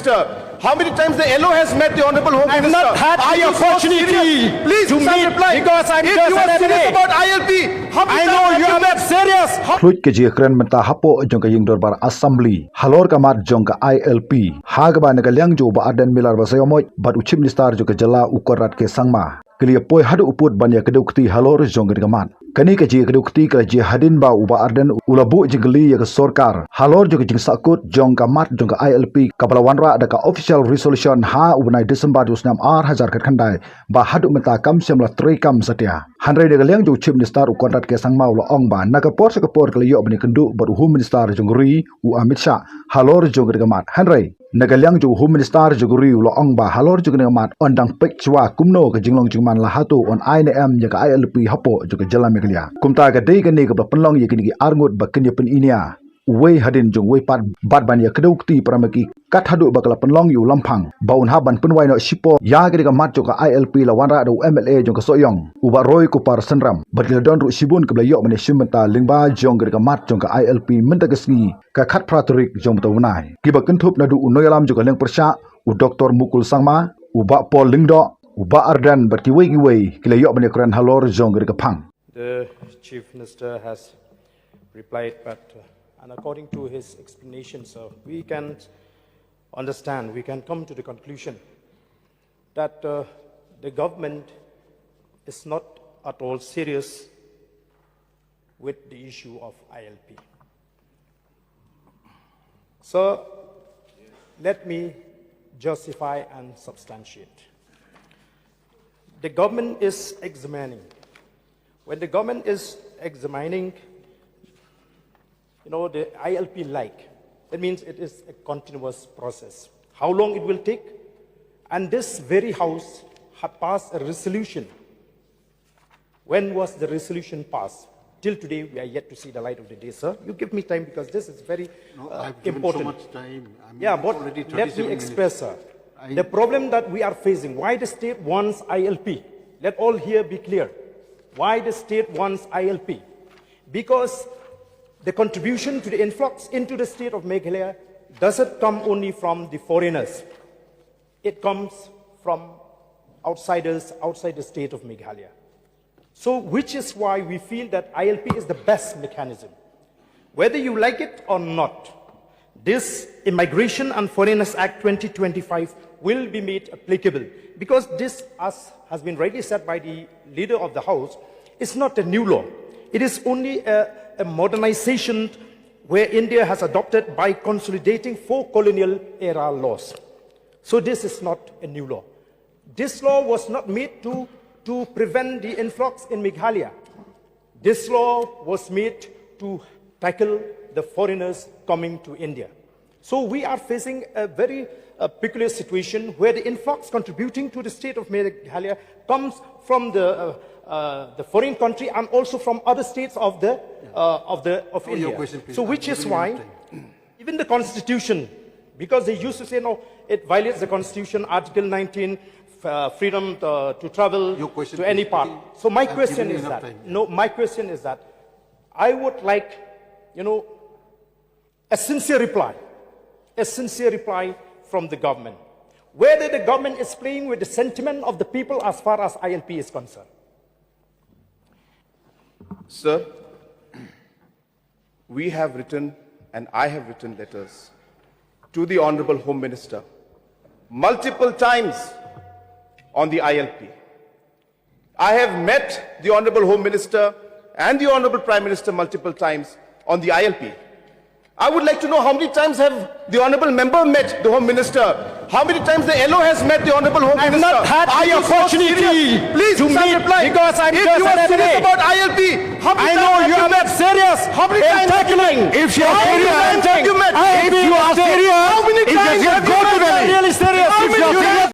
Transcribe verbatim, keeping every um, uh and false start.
Minister, how many times the L O has met the Honorable Home Minister? I've not had the opportunity to meet because I'm just an M L A. Are you so serious? Please start replying. If you are serious about I L P, how many times have you met? I know you are not serious. Khluit ka jingkren mynta hapoh jong ka ïing dorbar Assembly halor ka mat jong ka I L P, ha kaba na ka liang jong u Bah Ardent Miller Basaiawmoit bad u Chief Minister jong ka jylla u Conrad K Sangma ki la ïa poi haduh u pud ban ïa kdew kti halor jong kane ka mat. Kane ka jingkdew kti ka la jia hadien ba u Bah Ardent u la buh jingkylli ïa ka sorkar halor jong ka jingsahkut jong ka mat jong ka I L P kaba la wanrah da ka official resolution ha u bnai December jong u snem ar hajar khatkhyndai, ba haduh mynta kam shym la treikam satia. Hynrei na ka liang jong u Chief Minister u Conrad K Sangma u la ong ba na ka por sha ka por ka la ïoh ban ïakynduh bad u Home Minister jong ka ri u Amit Shah halor jong kane ka mat. Hynrei na ka liang jong u Home Minister jong ka ri u la ong ba halor jong kane ka mat yn dang peit shuwa kumno ka jinglong jingman, la hato yn ai ne em ïa ka I L P hapoh jong ka jylla Meghalaya. Kumta ka dei kane kaba la pynlong ïa kine ki arngut ba kin ïa pyninia uwei hadien jong uwei pat bad ban ïa kdew kti para ma ki kat haduh ba ka la pynlong ïa u Lamphang ba un hap ban pynwai noh shipor ïa kane ka mat jong ka I L P la wanrah da u M L A jong ka Sohiong u Bah Roy Kupar Synram. Bad ki la don ruh shibun kiba la ïoh ban ïashim bynta lyngba jong kane ka mat jong ka I L P mynta ka sngi ka khatphra tarik jong mynta u bnai, kiba kynthup naduh u nongïalam jong ka liang pyrshah u Doctor Mukul Sangma, u Bah Paul Lyngdoh, u Bah Ardent bad kiwei kiwei ki la ïoh ban ïakren halor jong kane ka phang. The Chief Minister has replied, but, uh, and according to his explanation, sir, we can understand, we can come to the conclusion that, uh, the government is not at all serious with the issue of I L P. So, let me justify and substantiate. The government is examining. When the government is examining, you know, the I L P like, that means it is a continuous process. How long it will take? And this very house had passed a resolution. When was the resolution passed? Till today, we are yet to see the light of the day, sir. You give me time because this is very, uh, important. No, I've given so much time. I mean, it's already thirty-seven minutes. Yeah, but let me express, sir. I The problem that we are facing, why the state wants I L P? Let all here be clear. Why the state wants I L P? Because the contribution to the influx into the state of Meghalaya doesn't come only from the foreigners. It comes from outsiders, outside the state of Meghalaya. So, which is why we feel that I L P is the best mechanism. Whether you like it or not, this Immigration and Foreigners Act twenty twenty-five will be made applicable, because this, as has been rightly said by the Leader of the House, is not a new law. It is only a, a modernization where India has adopted by consolidating four colonial era laws. So this is not a new law. This law was not made to, to prevent the influx in Meghalaya. This law was made to tackle the foreigners coming to India. So we are facing a very, uh, peculiar situation where the influx contributing to the state of Meghalaya comes from the, uh, uh, the foreign country and also from other states of the, uh, of the, of India. Oh, your question, please. So which is why even the constitution, because they used to say, "No, it violates the constitution, Article nineteen, f-, uh, freedom, uh, to travel to any part." Your question, please. I think I've given you enough time. So my question is that, no, my question is that I would like, you know, a sincere reply, a sincere reply from the government, whether the government is playing with the sentiment of the people as far as I L P is concerned. Sir, we have written, and I have written letters to the Honorable Home Minister multiple times on the I L P. I have met the Honorable Home Minister and the Honorable Prime Minister multiple times on the I L P. I would like to know how many times have the Honorable Member met the Home Minister? How many times the L O has met the Honorable Home Minister? I've not had the opportunity to meet. Please start replying. Because I'm just an M L A. If you are serious about I L P, how many times have you met? I know you are not serious. How many times have you met? If you are serious, if you are serious, if you are serious, how many times have you met? If you are serious,